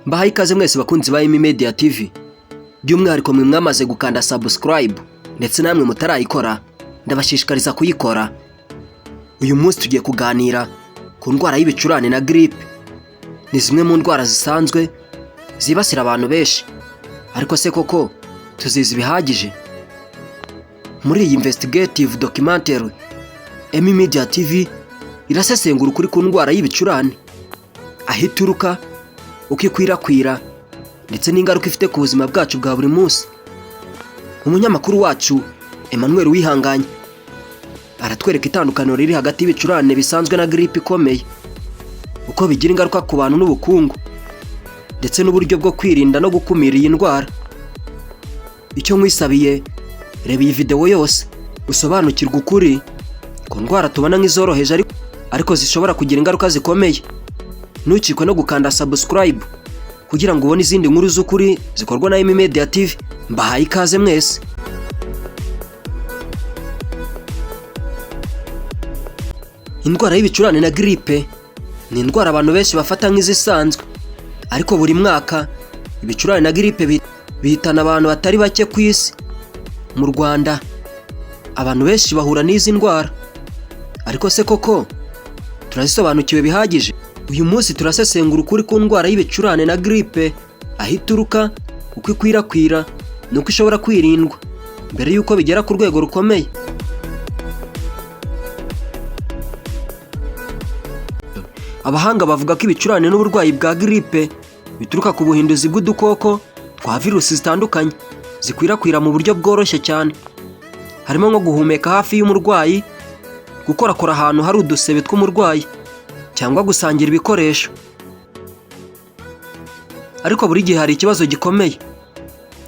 Mbahaye ikaze mwese bakunzi ba Emi Media TV, by'umwihariko mwe mwamaze gukanda subscribe, ndetse namwe mutarayikora ndabashishikariza kuyikora. Uyu munsi tugiye kuganira ku ndwara y'ibicurane na grippe. Ni zimwe mu ndwara zisanzwe zibasira abantu benshi, ariko se koko tuzizi bihagije? Muri iyi investigative documentary, Emi Media TV irasesengura ukuri ku ndwara y'ibicurane, aho ituruka, uko ikwirakwira, ndetse n'ingaruka ifite ku buzima bwacu bwa buri munsi. Umunyamakuru wacu Emmanuel Wihanganye aratwereka itandukaniro riri hagati y'ibicurane bisanzwe na grippe ikomeye, uko bigira ingaruka ku bantu n'ubukungu, ndetse n'uburyo bwo kwirinda no gukumira iyi ndwara. Icyo nkwisabiye, reba iyi videwo yose usobanukirwe ukuri ku ndwara tubona nk'izoroheje ariko zishobora kugira ingaruka zikomeye. Ntukikwe no gukanda subscribe kugira ngo ubone izindi nkuru z'ukuri zikorwa na Emi Media TV. Mbahaye ikaze mwese. Indwara y'ibicurane na grippe ni indwara abantu benshi bafata nk'izisanzwe, ariko buri mwaka ibicurane na grippe bihitana abantu batari bake ku isi. Mu Rwanda abantu benshi bahura n'izi ndwara, ariko se koko turazisobanukiwe bihagije? Uyu munsi turasesengura ukuri ku ndwara y'ibicurane na grippe, aho ituruka, uko ikwirakwira n'uko ishobora kwirindwa mbere y'uko bigera ku rwego rukomeye. Abahanga bavuga ko ibicurane n'uburwayi bwa grippe bituruka ku buhinduzi bw'udukoko twa virusi zitandukanye zikwirakwira mu buryo bworoshye cyane, harimo nko guhumeka hafi y'umurwayi, gukorakora ahantu hari udusebe tw'umurwayi, cyangwa gusangira ibikoresho. Ariko buri gihe hari ikibazo gikomeye: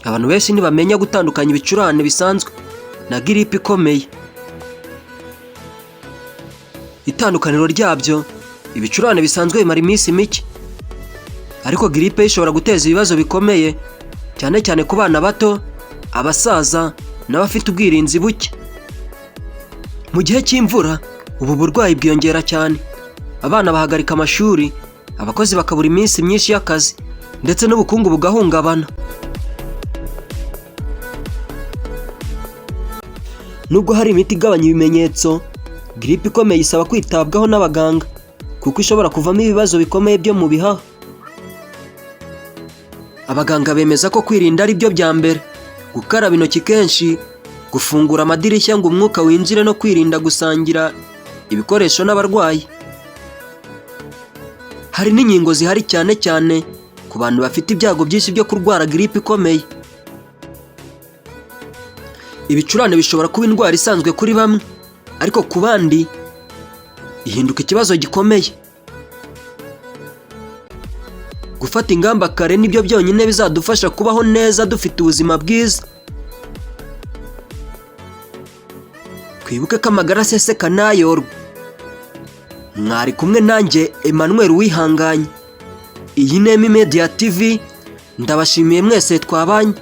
abantu benshi ntibamenya gutandukanya ibicurane bisanzwe na grippe ikomeye. Itandukaniro ryabyo: ibicurane bisanzwe bimara iminsi mike, ariko grippe ishobora guteza ibibazo bikomeye, cyane cyane ku bana bato, abasaza n'abafite ubwirinzi buke. Mu gihe cy'imvura ubu burwayi bwiyongera cyane, abana bahagarika amashuri, abakozi bakabura iminsi myinshi y'akazi, ndetse n'ubukungu bugahungabana. Nubwo hari imiti igabanya ibimenyetso, grippe ikomeye isaba kwitabwaho n'abaganga kuko ishobora kuvamo ibibazo bikomeye byo mu bihaha. Abaganga bemeza ko kwirinda ari byo bya mbere: gukaraba intoki kenshi, gufungura amadirishya ngo umwuka winjire, no kwirinda gusangira ibikoresho n'abarwayi. Hari n'inkingo zihari, cyane cyane ku bantu bafite ibyago byinshi byo kurwara grippe ikomeye. Ibicurane bishobora kuba indwara isanzwe kuri bamwe, ariko ku bandi ihinduka ikibazo gikomeye. Gufata ingamba kare nibyo byonyine bizadufasha kubaho neza dufite ubuzima bwiza. Twibuke ko amagara aseseka ntayorwe. Mwari kumwe nanjye Emmanuel Uwihanganye. Iyi ni Emi Media TV, ndabashimiye mwese twabanye,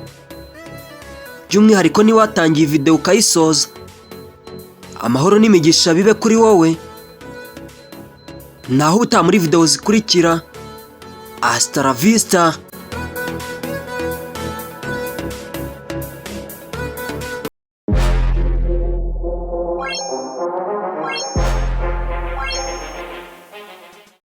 by'umwihariko niba watangiye videwo ukayisoza. Amahoro n'imigisha bibe kuri wowe. Naho ubutaha muri videwo zikurikira. Hasta la vista.